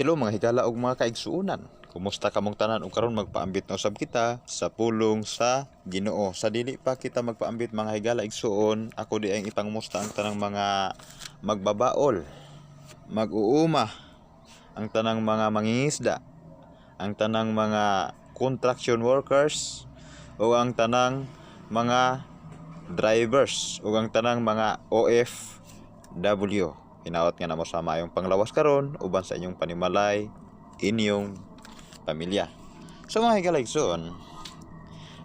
Hello, mga higala ug mga kaigsuonan. Kumusta kamong tanan? Ug karon magpaambit na usab kita sa pulong sa Ginoo. Sa dili pa kita magpaambit, mga higala, igsuon, ako di ang ipangumusta ang tanang mga magbabaol, mag-uuma, ang tanang mga mangingisda, ang tanang mga construction workers, o ang tanang mga drivers, ug ang tanang mga OFW. Hinaot nga namo sa maayong panglawas karon uban sa inyong panimalay, inyong pamilya. So, mga higala, igsoon,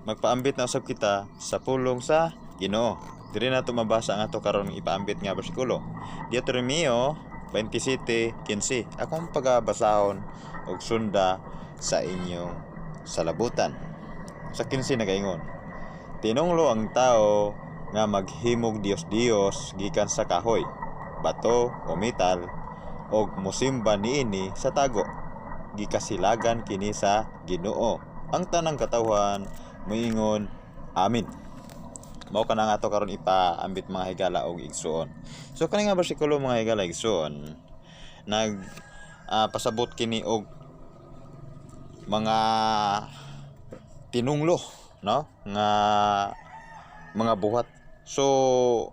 magpaambit na usab kita sa pulong sa Ginoo. Diri nato mabasa ang ato karon ipaambit nga bersikulo. Deuteronomio 27:15. Akong pagabasahon og sunda sa inyong salabutan. Sa 15 nagaingon, "Tinunglo ang tao nga maghimog Dios-Dios gikan sa kahoy, bato o metal og mosimba niini sa tago. Gikasilagan kini sa Ginoo." Ang tanang katawhan moingon, "Amen." Mao kana nga ato karon ipaambit, mga higala og igsuon. So kani nga bersikulo, mga higala, igsuon, nag pasabot kini og mga tinunglo, no, nga mga buhat. So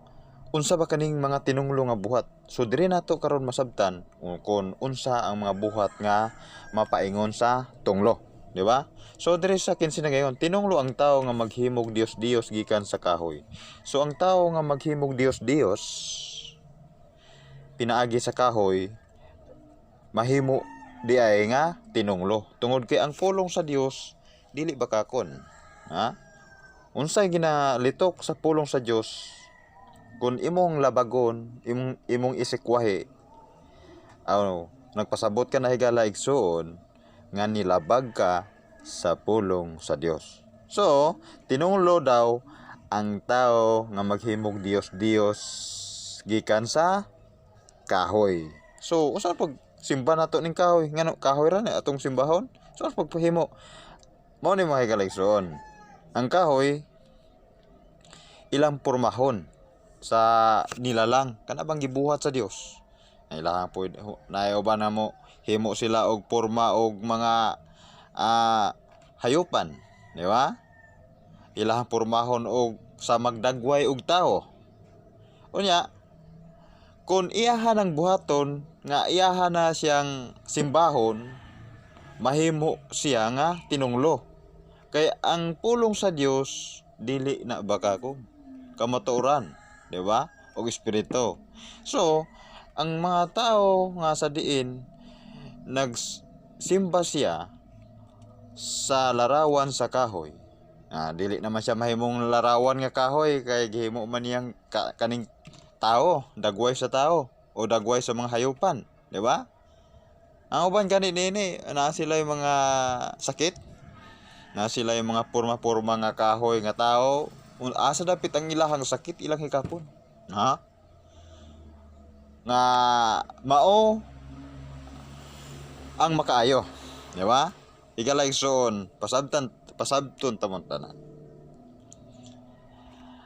unsa ba kaning mga tinunglo nga buhat? So diri nato karon masabtan kung unsa ang mga buhat nga mapaingon sa tunglo, di ba? So diri sa 15 nagaingon, "Tinunglo ang tao nga maghimog Dios-Dios gikan sa kahoy." So ang tao nga maghimog Dios-Dios pinaagi sa kahoy, mahimo di ay nga tinunglo tungod kay ang pulong sa Dios dili bakakon, ha? Unsay ginalitok sa pulong sa Dios, kung imong labagon, imong isikwahi, ano, nagpasabot ka na, higala, igsuon, nga nilabag ka sa pulong sa Dios. So tinunglo daw ang tao nga maghimog Dios Dios gikan sa kahoy. So unsa pag simba nato ning kahoy? Ngano kahoy ra ni atong simbahon? So unsa pagpahimo? Mao ni, mga higala, igsuon, ang kahoy ilang pormahon sa nilalang kana bang gibuhat sa Dios. Ilahang pwede naay uban na mo himo sila og porma og mga hayupan, di ba? Ilahang pormahon og sa magdagway og tao. Unya kung iyahan ang buhaton nga iyahan na siyang simbahon, mahimo siya nga tinunglo kay ang pulong sa Dios dili na bakakon, kamatuoran, di ba, og espiritu. So ang mga tao nga sa diin nagsimba siya sa larawan sa kahoy, dili naman siya mahimong larawan nga kahoy kay gihimo man niyang kaning tao, dagway sa tao o dagway sa mga hayupan, di ba? Ang uban gani nini naa sila yung mga sakit na sila yung mga porma-porma nga kahoy nga tao. Asa dapit ang ilahang sakit, ilang hikapon, ha, nga mao ang makaayo, di ba? Higala, igsoon, pasabtan pasabton tamon tanan.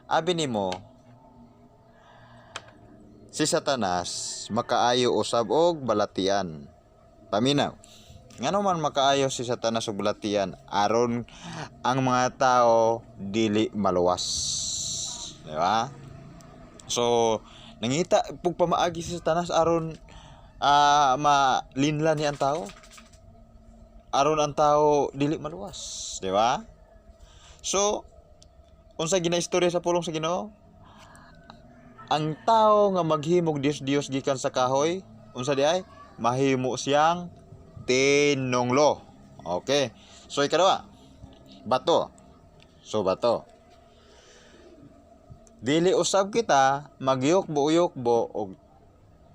Abi nimo si Satanas makaayo usab og balatian? Paminaw. Ngano man makaayo si Satanas og balatian? Aron ang mga tao dili maluwas, di ba? So nangita pug pamaagi si Satanas aron malinlan niya ang tao, aron ang tao dili maluwas, di ba? So unsa ginaistorya sa pulong sa Ginoo? Ang tao nga maghimog Dios Dios gikan sa kahoy, unsa di ay mahimo siyang tinunglo. Okay, so ikaduha, bato. So bato, dili usab kita magyukbo-yukbo og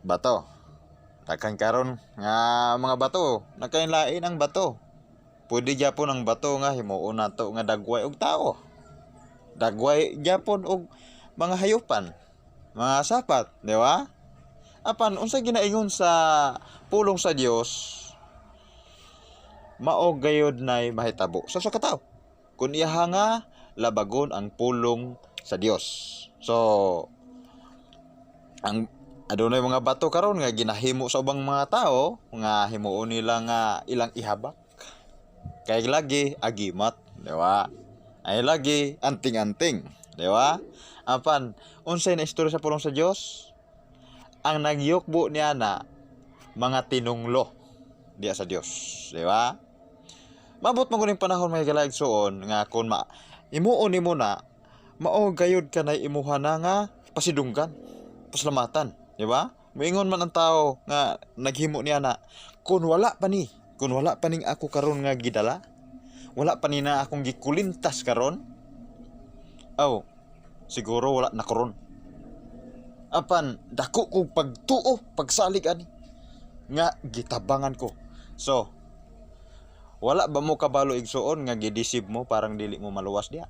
bato. Daghan karon nga mga bato, nagkainlain ang bato. Pwede gyapon ang bato nga himuon nato nga dagway og tao, dagway gyapon og mga hayupan, mga sapat, di ba? Apan unsa ginaingon sa pulong sa Dios, mao gayod nay mahitabo sa ka tao kung iyaha nga labagon ang pulong sa Dios. So ang Adunay mga bato karon nga ginahimo sa ubang mga tao nga himuon nila nga ilang ihabak. Kay lagi agimat, di ba? Ay lagi anting-anting, di ba? Apan unsay na istorya sa pulong sa Dios? Ang nagyukbo niya na mga tinunglo diya sa Dios, di ba? Mabot man kuning panahon, mga higala igsuon, nga kung ma imuon nimo na mao gayud kanay imuha na nga pasidunggan, pasalamatan, di ba? Moingon man ang tao nga naghimo niya na, "Kung wala pa ni, kung wala pa ning ako karon nga gidala, wala pa ni na akong gikulintas karon, aw, siguro wala na karon. Apan dako kog pagtuo, pagsalig ani nga gitabangan ko." So, wala ba mo kabalo, igsuon, nga gidisib mo parang dili mo maluwas diya?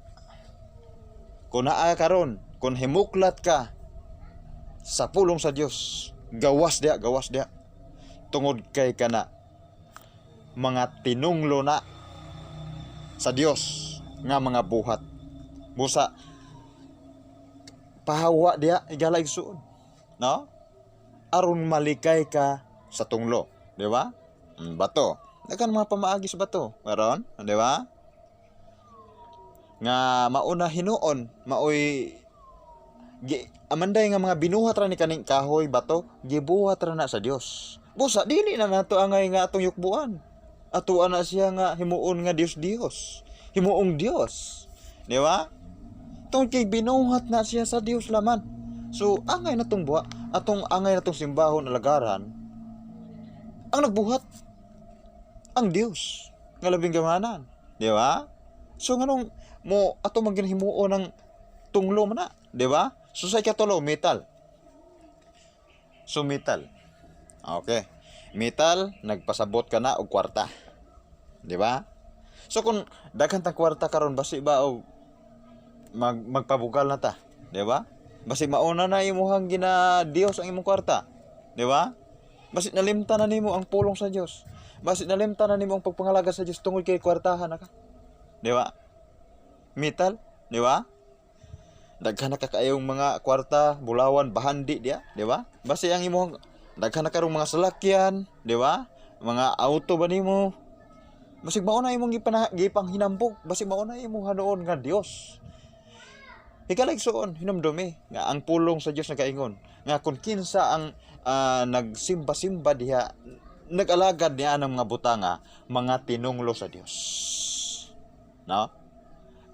Kung naa karon, kung himuklat ka sa pulong sa Dios, gawas diya, gawas diya. Tungod kay kana mga tinunglo na sa Dios nga mga buhat. Busa pahawa diya, higala igsuon. No? Aron malikay ka sa tunglo, di ba? Bato. Daghan mga pamaagi sa bato. Karon, di ba? Nga mauna hinuon, maoy gi, amanday nga mga binuhat ra ni kaning kahoy, bato, gibuhat ra na sa Dios. Busa dili na nato angay nga atong yukbuan. Atoa na siya nga himuon nga Dios Dios. Himuong Dios. Di ba? Tungod kay binuhat na siya sa Dios laman. So angay na tong buha, atong angay na tong simbahon, alagaran ang nagbuhat, ang Dios nga labing gamanan. Di ba? So nganong mo ato man ginahimuon ng tunglo man na, di ba? So sa ikatulo, metal. So metal. Okay. Metal, nagpasabot ka na og kwarta. Di ba? So kung daghan tang kwarta karon, basi ba og magpabugal na ta, di ba? Basi mauna na imuhang gina Dios ang imong kwarta, di ba? Basi nalimtan na nimo ang pulong sa Dios. Basi nalimtan na nimo ang pagpangalaga sa Dios tungod kay kwartahan na ka. Di ba? Metal, di ba? Daghan na ka kaayong mga kwarta, bulawan, bahandi diya, di ba? Basi ang imong daghan na karong mga salakyan, di ba? Mga auto ba nimo? Basig mao na imong gipanghinambog, basig mao na imong hanuon nga Dios. Higala igsuon, hinumdumi nga ang pulong sa Dios nagaingon nga kung kinsa ang nagsimba-simba diha, nag-alagad niya ng mga butanga, mga tinunglo sa Dios. No?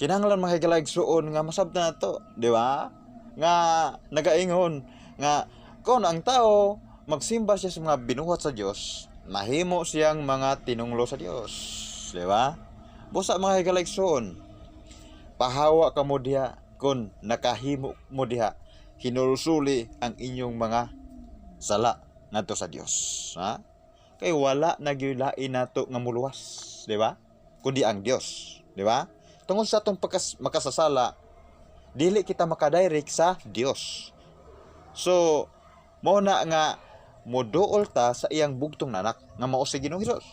Kinahanglan, mga higala igsuon, nga masabtan nato, di ba? Nga nagaingon nga kung ang tao magsimba siya sa mga binuhat sa Dios, mahimo siyang mga tinunglo sa Dios, di ba? Busa, mga higala igsuon, pahawa kamo diha kung nakahimo mo diha, hinulsuli ang inyong mga sala ngadto sa Dios, ha? Kay wala na gyud lain nato nga muluwas, di ba? Kundi ang Dios, di ba? Tungod sa atong makasasala, dili kita makadirect sa Dios. So, mao na nga moduol ta sa iyang bugtong nanak nga mao si Ginoong Hesus.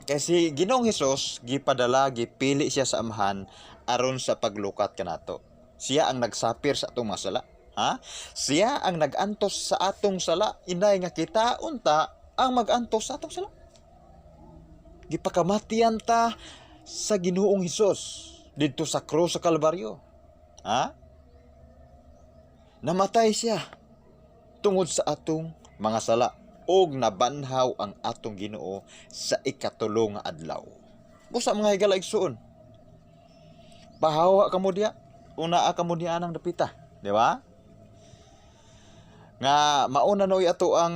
Kay si Ginoong Hesus gipadala, gipili siya sa Amahan aron sa paglukat kanato. Siya ang nagsapir sa atong mga sala. Ha? Siya ang nagantos sa atong sala inay nga kita unta ang magantos sa atong sala. Gipakamatian ta sa Ginoong Hesus didto sa krus sa Kalbaryo. Ha? Namatay siya tungod sa atong mga sala og nabanhaw ang atong Ginoo sa ikatulo nga adlaw. Busa, mga higala igsuon, pahawa kamo diya, una kamo diya nang dapita, di ba? Nga mauna noy ato ang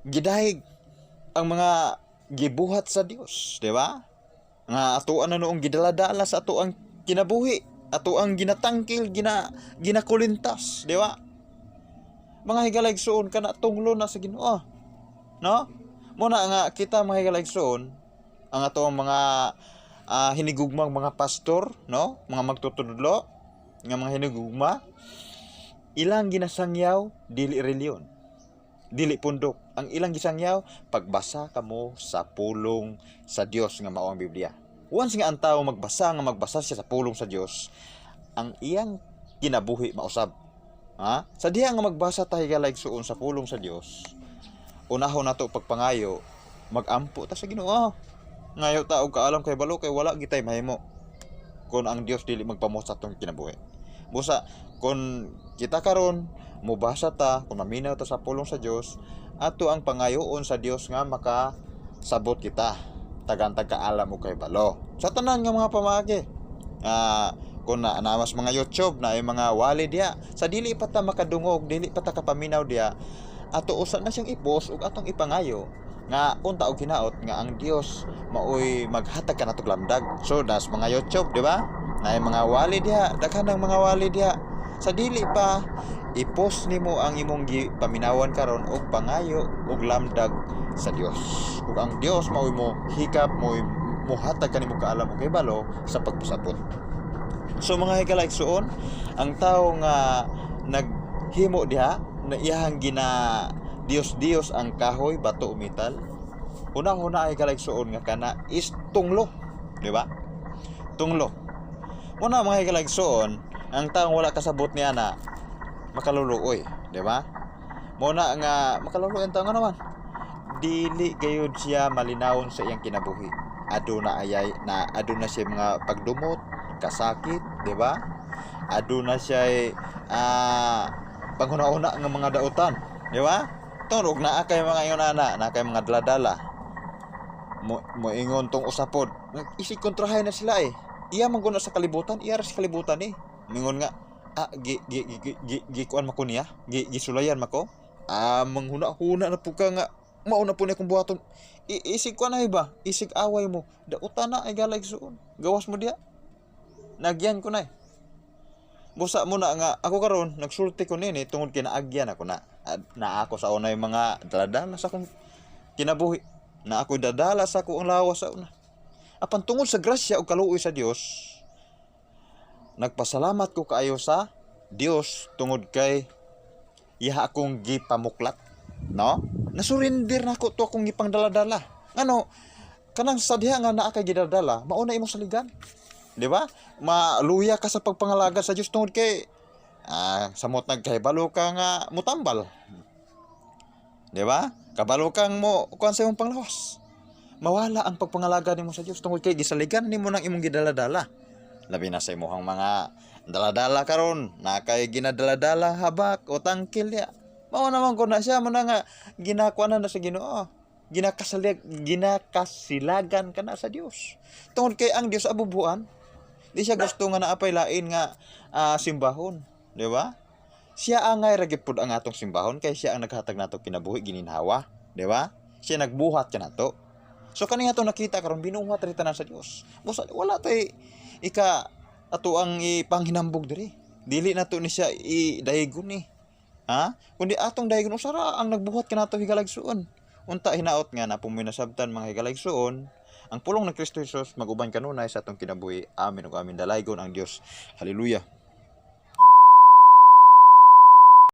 gidahig ang mga gibuhat sa Dios, di ba? Nga ato na noong gidala-dala sa ato ang kinabuhi, ato ang ginatangkil, ginakulintas, di ba? Mga higala igsuon, kana tunglo na sa Ginoo. No? Muna nga kita, mga higala igsuon, ang ato ang mga hinigugmang mga pastor, no? Mga magtutudlo, nga mga hinigugma, ilang ginasangyaw dili reliyon. Dili pundok. Ang ilang gisangyaw, pagbasa kamo sa pulong sa Dios nga mao ang Biblia. Once nga ang tao magbasa nga magbasa siya sa pulong sa Dios, ang iyang kinabuhi mausab. Ha? Sa diha nga magbasa ta, higala igsuon, sa pulong sa Dios, unahon nato pagpangayo, magampo ta sa Ginoo. Ngayo ta og kaalam, kay balo kay wala gitay mahimo kung ang Dios dili magpamot sa atong kinabuhi. Busa kung kita karon mobasa ta, kung maminaw ta sa pulong sa Dios, ato ang pangayoon sa Dios nga makasabot kita, tagaan kaalam ug kahibalo sa tanan nga mga pamaagi. Kung na namas mga YouTube na ay mga wali diya, sa dili pa ta makadungog, dili pa ta kapaminaw diya, ato usa na siyang i-post ug atong ipangayo nga unta og hinaot nga ang Dios maoy maghatag kanatog lamdag. So nas mga YouTube, di ba, na ay mga wali diha, daghan ng mga wali diha. Sa dili pa i-post nimo ang imong paminawan karon og pangayo og lamdag sa Dios, ug ang Dios maoy mo hikap, mo'y mohatag kanimo kaalam ug kahibalo sa pagpasabot. So mga higala igsuon, ang tao nga naghimo diha na iyahang gina Dios Dios ang kahoy, bato o metal. Una-una ay higala igsuon nga kana is tunglo, di ba? Tunglo. Muna mga higala igsuon, ang taong wala kasabot niya na makaluluoy, di ba? Muna nga makaluluoy ang tao nga naman. Dili gayud siya malinawon sa iyang kinabuhi. Aduna ayay na aduna siya mga pagdumot, kasakit, di ba? Aduna siya panghuna-una nga mga dautan, di ba? Tungod naa kay mga ingon ana, naa kay mga dala-dala. Mo moingon tong usapod. Isig kontrahay na sila eh. Iya man guna sa kalibutan, iya ra sa kalibutan eh. Mingon nga gi gi gi gi, gi, gi kuan man ko niya, gi gisulayan man ko. Manghuna-huna na po ka nga mao na po ni akong buhaton. Isig kuan ay ba? Isig away mo. Dautan na ay galay suon. Gawas mo diya. Nagyan ko na eh. Busa mo na nga ako karon nagsulti ko nini tungod kay naagyan ako na. Na ako sa una yung mga daladala sa akong kinabuhi. Na ako dadala sa akong lawas sa una. Apan tungod sa grasya ug kaluoy sa Dios, nagpasalamat ko kaayo sa Dios tungod kay iha akong gipamuklat, no? Nasurrender na ako to akong gipangdala-dala. Ano, kanang sa diha nga naa kay gidadala, mao na imong saligan. Di ba? Maluya ka sa pagpangalaga sa Dios tungod kay samot nagkahibalo ka nga mutambal. Di ba? Kabalo kang mo kuan sa imong panglawas. Mawala ang pagpangalaga nimo sa Dios tungod kay gisaligan nimo nang imong gidala-dala. Labi na sa imong mga dala-dala karon, na kay ginadala-dala habak o tangkil ya. Mao naman ko na siya mo na nga ginakuan na sa Ginoo. Ginakasilagan ka na sa Dios. Tungod kay ang Dios abubuan. Di siya gusto nga naapay lain nga simbahon, di ba? Siya angay ra gyud pud ang atong simbahon kay siya ang naghatag nato kinabuhi, gininhawa, di ba? Siya nagbuhat kanato. So kani atong nakita karon, binuhat ri tanan sa Dios. Busa wala tay ika ato ang ipanghinambog diri. Dili nato ni siya idaygon ni. Ha? Kundi atong daygon usara ang nagbuhat kanato, higalag-suon. Unta hinaot nga na pumoy nasabtan, mga higalag-suon, ang pulong ng Kristo Jesus maguban kanunay sa atong kinabuhi. Amen ug amen. Dalaygon ang Dios. Hallelujah.